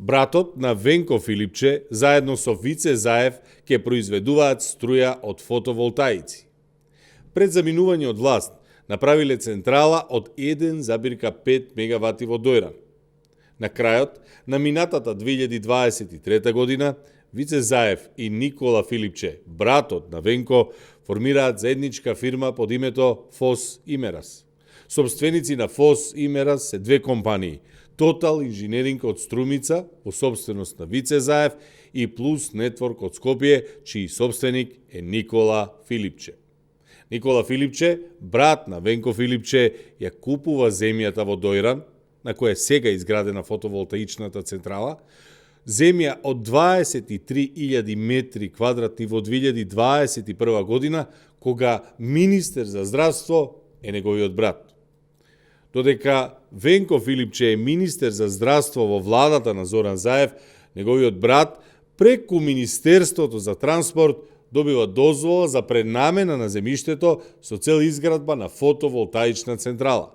Братот на Венко Филипче заедно со Вице Заев ќе произведуваат струја од фотоволтаици. Пред заминување од власт направиле централа од 1,5 мегавати во Дојран. На крајот на минатата 2023 година Вице Заев и Никола Филипче, братот на Венко, формираат заедничка фирма под името ФОС Имерас. Собственици на ФОС Имерас се две компании: Тотал Инженеринг од Струмица, по собственост на Вице Заев, и Плюс Нетворк од Скопје, чиј собственик е Никола Филипче. Никола Филипче, брат на Венко Филипче, ја купува земјата во Дојран, на која сега е изградена фотоволтаичната централа, земја од 23.000 метри квадратни во 2021 година, кога министер за здравство е неговиот брат. Додека Венко Филипче е министер за здравство во владата на Зоран Заев, неговиот брат преку Министерството за транспорт добива дозвола за пренамена на земјиштето со цел изградба на фотоволтаична централа.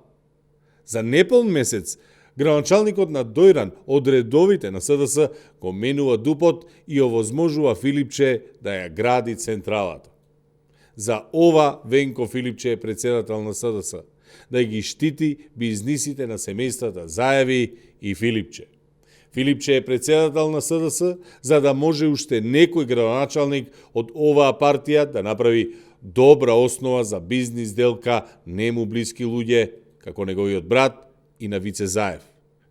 За неполн месец, градоначалникот на Дојран од редовите на СДС го менува дупот и овозможува Филипче да ја гради централата. За ова Венко Филипче е председател на СДС, да ги штити бизнисите на семејствата Заеви и Филипче. Филипче е председател на СДС за да може уште некој градоначалник од оваа партија да направи добра основа за бизнис делка нему блиски луѓе, како неговиот брат и на Вице Заев.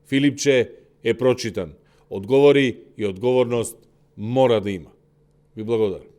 Филипче е прочитан, одговори и одговорност мора да има. Ви благодарам.